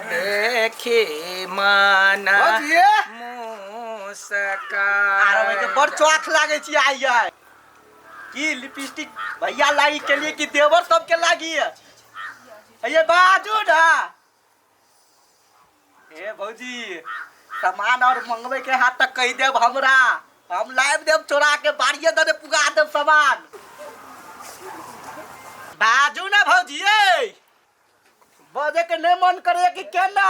देखी मन भौजी मुस्का आरो भाई के बड़ चौक लागे छी आई है की लिपस्टिक भैया लागी के लिए कि देवर सबके लागी है ये बाजू ना ए भौजी सामान और मंगवे के हाथ तक कही देब हमरा हम लाइव देब चोरा के बाड़िए दने पुगा देब सामान बाजू ना भौजी ए बजे के नहीं मन करे कि केना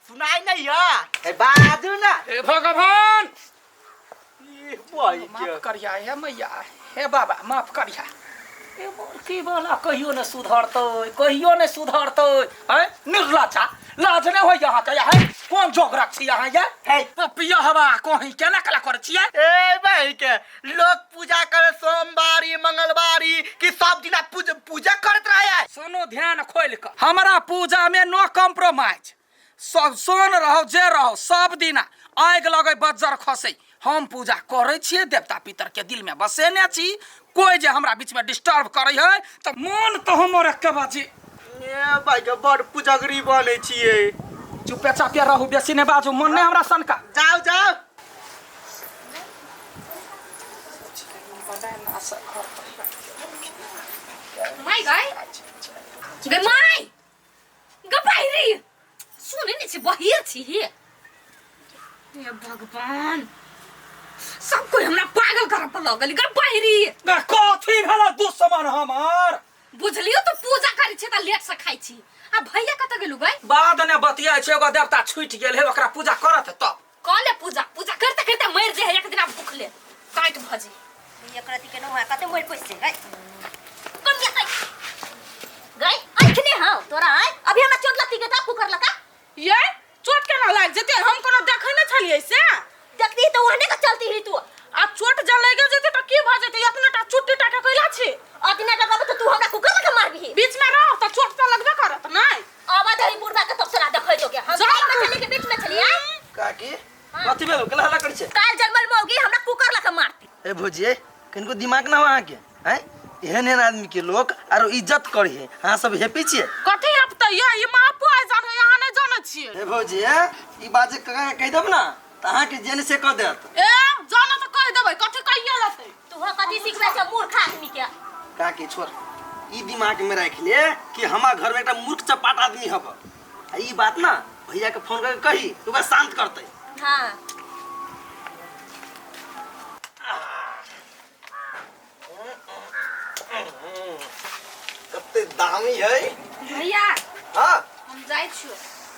सुनाई नहीं है ए बाजू ना हे भगवान ई भाई के माफ करिया हे मैया हे बाबा माफ करिया ए मुर्खी वाला कहियो ने सुधरतै कहियो ने सुधरतै हैं निर्लज्जा लाज नहि होइए अहाँके है कोन जोगरक छी अहाँ ये हे पिया हवा कहीं केना कला करै छियै ए भाई के लोग पूजा करे सोमवारी मंगलवारी कि सब दिना पूजा पूजा करत रहे है सुनू ध्यान खोलि कऽ हमरा पूजा में नो कॉम्प्रोमाइज सब सोन रहो जे रहो सब दिना आगि लगै बज्जर खसै हम पूजा करै छियै देवता पितर के दिल में बसेने छी कोई जे हमरा बीच में डिस्टर्ब करै है तऽ मन तऽ हमर एके बाजी ए भाई के बड़ पुजगरी बनै छियै चुपे चापे रहू बेसी नहि बाजू मन नहि हमरा सनका जाओ जाओ माय गाय गे my गे बाहिरी सुनै नहि छी बहिर छी हे हे भगवान सब कोई हमरा पागल करऽ पर लगल गे बाहिरी गे कथी भेल दुश्मन हमर बुझलियो तो पूजा करै छी तऽ लेट से खाइ छी आ भैया कतऽ गेलु गै बाद ने बतियाइ छै एगो देवता छुटि गेल है ओकरा पूजा करत तब कऽ ले पूजा पूजा करते करते मरि जे है एक दिन आब भूखले काटि भऽ जे एक रति के नहुआ कते मोर पैसे गई कम गई गई अखने हां तोरा आय अभी हमरा चोट लगती के त कुकर लगा ये चोट केना लागि जेतै हम कोनो देखै नहि छलियै से देखती तो ओहने के चलती ही तू आ चोट जँ लागि जेतै तऽ की भऽ जेतै एतने टा चुट्टी टा के कैला छी अतने टा रहबे तो तू हमरा कुकर लगा मारबी बीच में रह तऽ चोट तऽ लगबे करत नहि आवाज है बुढ़वा के तब से देखै तो के हम जा। साइड में छली के बीच में छली आय काकी कथी भेल केला हल्ला करै छै काल जन्मल मौगी हमरा कुकर लगा मारती ए भौजी कनिको दिमाग ना हो अहाँके हैं एहन एहन आदमी के लोक आरो इज्जत करी है अहाँ सब हेपी छियै कथी हेपतै ये ई मापो आइ जाने अहाँ नहि जानै छियै ए भौजी ई बात जे कका के कहि देब ना तऽ अहाँके जेने से कह देत ए जाने तऽ कहि देबै कथी कहिए लेतै तू कथी सिखबै छ मूर्ख आदमी के काकी छोड़ ई दिमाग में राखि ले कि हमार घर में एकटा मूर्ख चपाट आदमी हब आ ई बात ना भैया के फोन करके कही तो ओकरा शांत करते हाँ कते दामी है भैया हाँ हम जाइ छियो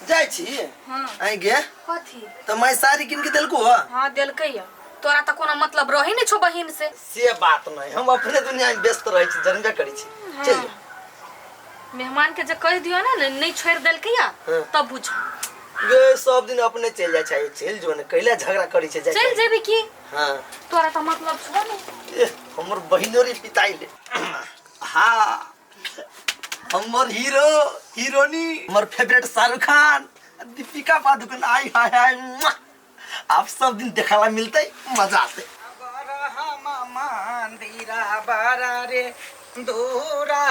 जाइ छी हाँ आई गे कथी तऽ मैं साड़ी कीन के देलको ह हाँ देलकै या तोरा तऽ कोनो मतलब रहै नहि छौ बहिन से से बात नहीं हम अपने दुनिया में व्यस्त रहै छी जनबे करै छी चल जो। मेहमान के जे कहि दियो ने ने नहि छोड़ि देलकै या हाँ। तब बुझ गे सब दिन अपने चलि जाइ छै चलि जो ने कैला झगड़ा करै छै जाइ चलि जेबी की हाँ तोरा तऽ मतलब छौ ने ए, हमर बहिनोरी पिताई ले हाँ हमर हीरो हीरोनी हमर फेवरेट शाहरुख खान दीपिका पादुकोण आई हाय हाय मुआ। आप सब दिन देखाला मिलते मजा आते मंदिरा बारा रे दूरा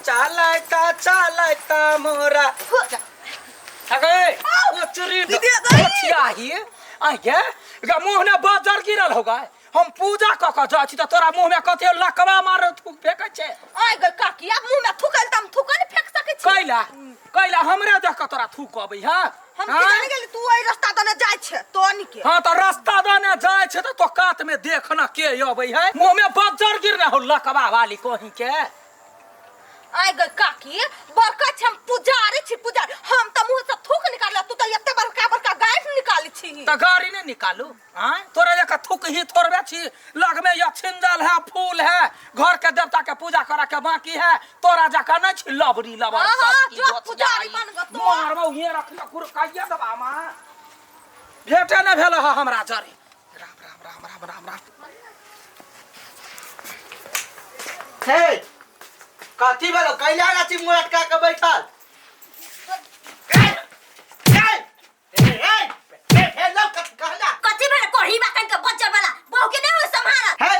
चलता चलता मोरा अगे ओचरी ओचियाही आगे गा मुंह ने बाजार गिरल होगा हम पूजा क क जाइ छी त तोरा मुंह में कथी लकवा मार थूक फेकै छै आइ गै काकी आब मुंह में थूकल त हम थूको ने फेंक सकै छी कैला कैला हमरे देख क तोरा थूक अबै है हम की जाने गेली तू एहि रास्ता दने जाइ छै तोनी के हाँ तो रास्ता दने जाइ छै त तो कात में देख न के अबै है मुंह में बज्जर गिरने हो लकवा वाली कहीं के आइ गै काकी बड़का छै हम पुजारी छी पुजारी हम त मुंह से थूक निकाल तू त एते बड़का बड़का गाइफ निकालै छी त गाड़ी नहीं निकालू आँय तोरा जका थूक ही थोड़बे छी लग में या छिंजल है फूल है घर के देवता के पूजा करे के बाकी है तोरा जका नहीं छी लबरी लबर हाँ, हाँ, सब की जो जोत पुजारी जाई। बन गो तो। मारबौ हिये रखले कुरकाइया दबा मा भेटे नहीं भेल है हमरा जरे राम राम राम राम राम राम हे कथी भेलो कैला गाछी मुँह अटका के बैठल ए, ए, ए, ए, भेलो कथी कहला कथी भेल कोढ़ी बाकन के बच्चर वाला बहू के नहीं हो सम्हारत हे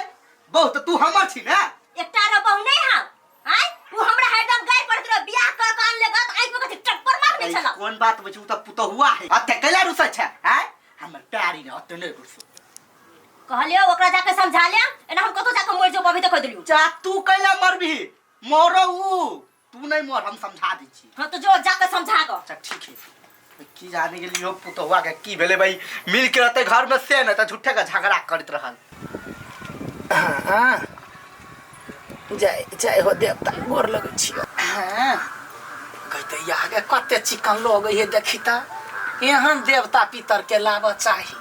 बहू तऽ तू हमर छी ने एकटा रो बहू नहीं हम आय वो हमरा हरदम गाय पड़त रहो बियाह कर कान लेगा त आँख में कथी टप्पर मारने छला कोन बात बतबै छी, उ तऽ पुतहुआ है। अते कैला रुसै छै हैं? हमर प्यारी ने अते नहि रुसू। कहलियो ओकरा जाके समझा ले, एना हम कतौ जाके मरि जेबो, अभी तक कहि देलियो। जा तू कैला मरबी? मरो उ, तू नहीं मर, हम समझा दै छी। हां तो जो जाके समझा गो। अच्छा ठीक है। की जाने के लिए पुतहुआ के की भेलै भाई, मिल के रहते घर में से न त झूठे का झगड़ा करत रहल। हाँ जय जय हो देवता, गोर लगै छियो। हाँ कहते आगे कते चिकन लोग है देखी त, एहन देवता पितर के लाबऽ चाही।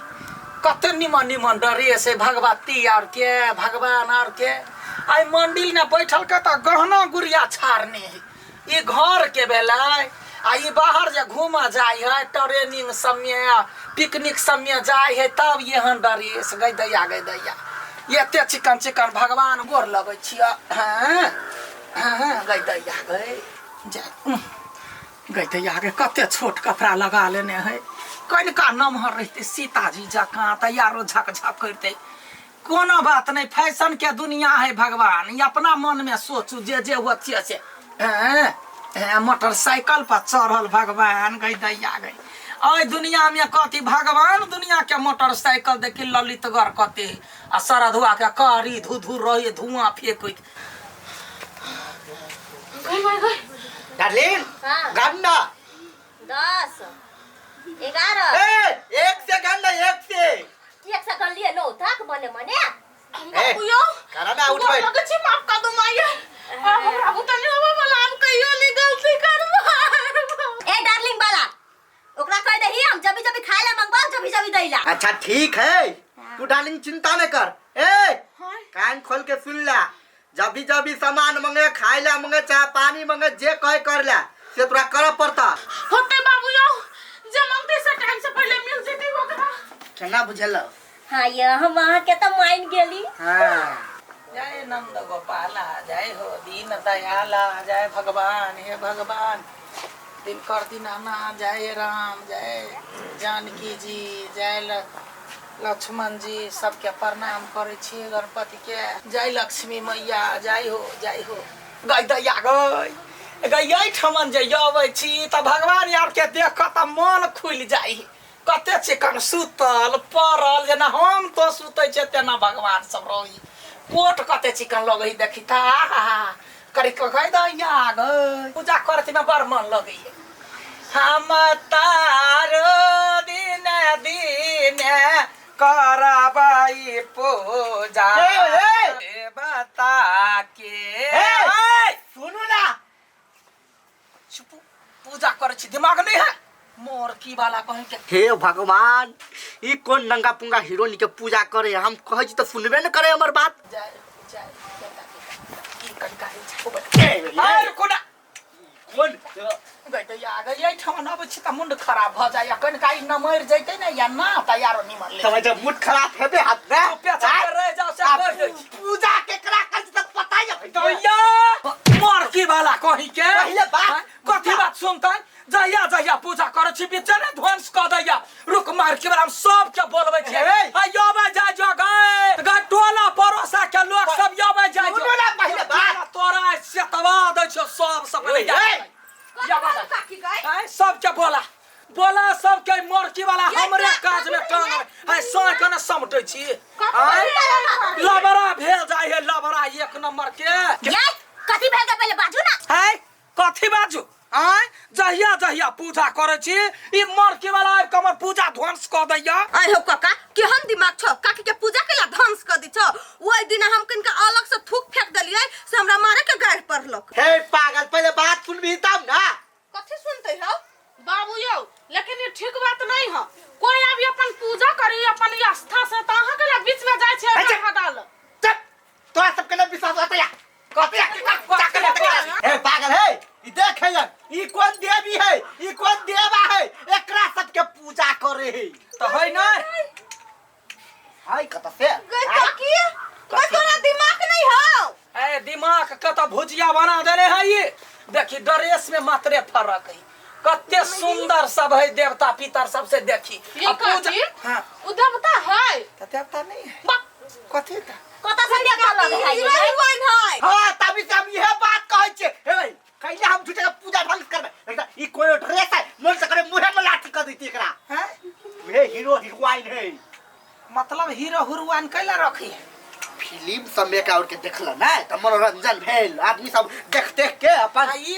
कते निमन निमन ड्रेस है भगवती आर के, भगवान आर के। आई मंदिर में बैठल के त गहना गुड़िया छाड़ने है। ई घर के भेलै आ ई बाहर जे घूमऽ जाय है ट्रेनिंग सब में, पिकनिक सब में जाय है, तब एहन ड्रेस। गै दैया गै दैया, एते चिकन चिकन भगवान गोर लगै छियै। हाँ हाँ गै दैया गै जय गै दैया गे, कते छोट कपड़ा लगा लेने है। कनिका नमहर रहते सीताजी जकाँ तऽ आरो झक झक करते। कोनो बात नहीं, फैशन के दुनिया है भगवान, ई अपना मन में सोचू जे जे होते से। हैं मोटरसाइकिल पर चढ़ल भगवान गई दैया गई। अय दुनिया में कथी भगवान, दुनिया के मोटरसाइकिल देखी ललितगढ़ कते आ सरधुआ के कारी धू धू रहे धुआं फेंकैत। गई गई गई डार्लिंग हाँ। गन्ना 10 11 ए, एक से गन्ना, एक से एक से गन लिए 9 तक मने मने। ए, बाबू करा ना उठ बैठ। लगै छी माफ कर दो माया, अब हमरा बुते नहीं होबे वाला, हम कहियो नहीं गलती करबो। ए डार्लिंग वाला ओकरा कह दही हम जबी जबी खाए ला मंगवा, जबी जबी दैला। अच्छा ठीक है, तू डार्लिंग चिंता न कर। ए कान खोल के सुन ला, जब जब सामान मंगे, खाए ला मंगे, चाहे पानी मंगे, जे कहे कर ला से तोरा करे पड़ता। होते बाबू यो जे मंगते से टाइम से पहले मिल जेते ओकरा। केना बुझल? हां ये हम वहां के त मान गेली। हां जय नंद गोपाला, जय हो दीन दयाला, जय भगवान, हे भगवान दिनकर दीनाना, जय राम, जय जानकी जी, जय लक्ष्मण जी, सबके प्रणाम करै छी गणपति के, जय लक्ष्मी मैया, जय हो जय हो। गई दैया गई गई एहिठमन जे अबै छी तऽ भगवान यार के देख कऽ तऽ मन खुलि जाइ। कते चिकन सुतल पड़ल, जेना हम तो सुतै छियै तेना भगवान सब रही। कोट कते चिकन लगै देखी तऽ आहा करी कऽ गई दैया गई। पूजा करैत में बड़ मन लगैया। हम तारो दिन दिन करबै पूजा देवता के। ए, सुनू ना, चुप, पूजा करै छी दिमाग नहीं है मोर की वाला कहीं के। हे भगवान, ई कोन नंगा पुंगा हीरोइन के पूजा करे, हम कहै छी तऽ सुनबे न करे हमर बात। जय जय देवता के। ई कनका है छै, ओ बता। आर कोना कोन गई दैया गई, एहिठाम अबै छी तऽ मुंड खराब भऽ जाइया। कनिका ई नमरि जैतै ने या ना तऽ आरो निमन ले। तब जब मुड खराब हेबे हाथ ने चुपे चापे रहि जाओ से कहि दै छी। पूजा केकरा करै छी तऽ पता ये दैया मोरकी वाला कहीं के पहिले बात हाँ, कथी बात सुनतै? जहिया जहिया पूजा करै छी बीचे ने ध्वंस कऽ दैया। रुक मार के हम सब के बोलबै छी। हे। आ यबै जाय जो गए गए टोला पड़ोसा के लोग सब यबै जाय जो। सुनू ना पहिले बात। तोरा सेतवा दै छौ सब सब पहिले हे। या बाबा। काकी गए आय सबके बोला बोला सबके मोरकी वाला हमरे काज में टांग आय सोय के ने समटै छी। आय लबरा भेल जाय है लबरा एक नंबर के। ये कथी भेल पहिले बाजू ना। आय कथी बाजू? आय जहिया जहिया पूजा करै छी ई मरकी वाला आबि कऽ हमर पूजा ध्वंस कऽ दैया। आय हो काका, केहन दिमाग छौ? काकी के पूजा केला ध्वंस कऽ दै छौ। ओहि दिन हम कनिका अलग से थूक फेंक देलियै से हमरा मारे के गारि पड़लक। हे पागल, पहिले बात सुनबी तब ना। कथी सुनते हो बाबू यौ? लेकिन ये ठीक बात नहीं है। कोई अभी अपन पूजा करी अपन आस्था से त अहाँ के बीच में जाय छै अच्छा। हटाल। चुप, तोरा सबके नहीं विश्वास होता या ए पागल है, ई देख है ई कोन देवी है, ई कोन देवा है, एकरा सबके पूजा करे है तऽ है नै हाय कत से गई काकी, गई तोरा दिमाग नहीं हो? ए दिमाग के तऽ भुजिया बना देने है ई। देखी ड्रेस में मात्रे फर्क है, कते सुंदर सब है देवता पितर सबसे देखी। ये आ पूजा काकी, हाँ। उ देवता है। तऽ देवता नहीं है। बा- कथी था? कतऽ से देवता लगे है? हीरो हीरोइन है। हाँ, तभी से हम यह बात कहै छियै। हे भाई, कैला हम झूठे के पूजा ढंग से करबै? देखता, ई कोई ड्रेस है, मन से करे मुहे में हीरो हीरोइन है। मतलब हीरो हिरोइन कैला रखी है? फिल्म सब में और के देखल ना त मनोरंजन भेल, आदमी सब देख देख के अपन आ ई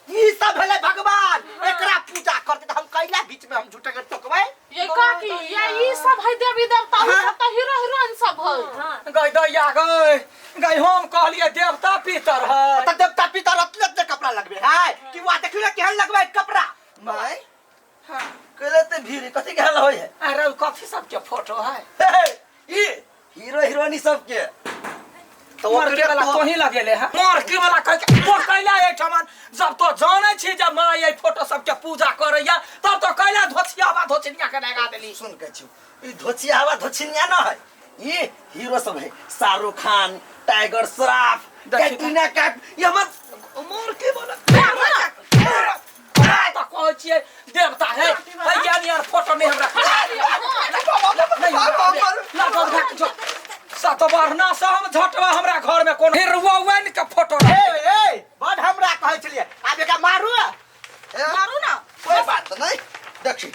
ई सब भेलै भगवान, एकरा पूजा करते त हम कैला बीच में हम झूठे के टोकबै। ये काकी ये ई सब है देवी देवता, उ सब त हीरो हीरोइन सब है। गई दैया गई गई, हम कहलिए देवता पितर है। त देवता पितर अतले अतले कपड़ा लगबे है कि वा देखियो ना केहन लगबे कपड़ा। माय कैले ते भीड़ कथी के हल्ला होय है? अरे उ कथी सबके फोटो है? हे, ई हीरो हीरोइनी सबके। तो मरके ओकरे वाला तोही लगेले है, मरके वाला कह के तो कैला एहिठमन जब तो जानै छी जब माँ एहि फोटो सबके पूजा करैया तब तो कैला धोछियावा धोछिनिया के लगा देली। सुन के छी ई धोछियावा धोछिनिया न है, ई हीरो सब है, शाहरुख खान, टाइगर श्रॉफ, देखी। कैटरीना कैफ, ये हमर मरके वाला तऽ कहै छियै देवता है, है यार फोटो नहि हमरा सतवर्णा से हम झटवा हमरा घर में कोनो हिरवा के फोटो ए ए बड हमरा कहै छलियै, आब एकरा मारू। मारू ना, कोई बात नहीं। देखी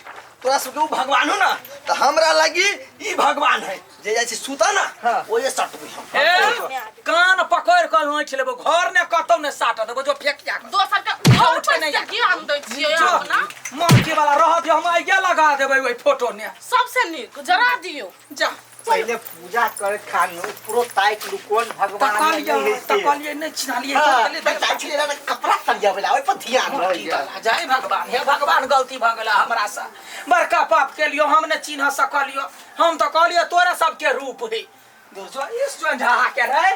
तोरा सबके उ भगवान हो ना त हमरा लगी ई भगवान है, जे जाइ छी सुता ना ओये सटबै हम। ए कान पकड़ के ऐंठ लेबो, घर ने कतौ ने साट देबो, जो फेकिया के दोसर के घर उठे पर नहीं। से ज्ञान दै छियै जो अपना। मरके वाला रहत हम आइए लगा देबै ओहि फोटो ने। सबसे नीक जरा दियौ। जा पहले पूजा करे खान उपरो ताक लू कोन भगवान तकलियै नहीं है से। तकलियै नहि चिन्हलियै। हाँ, तकलियै, त जाइ छलियै ना कपड़ा सरियाबै ला, ओहि पर ध्यान मरकी रहैया। वाला, जय भगवान, हे भगवान गलती भऽ गेला हमरा से, बड़का पाप केलियो, हम ने चिन्ह सकलियो, हम तऽ कहलियो तोरा सबके रूप है। जो इस जो झा के रे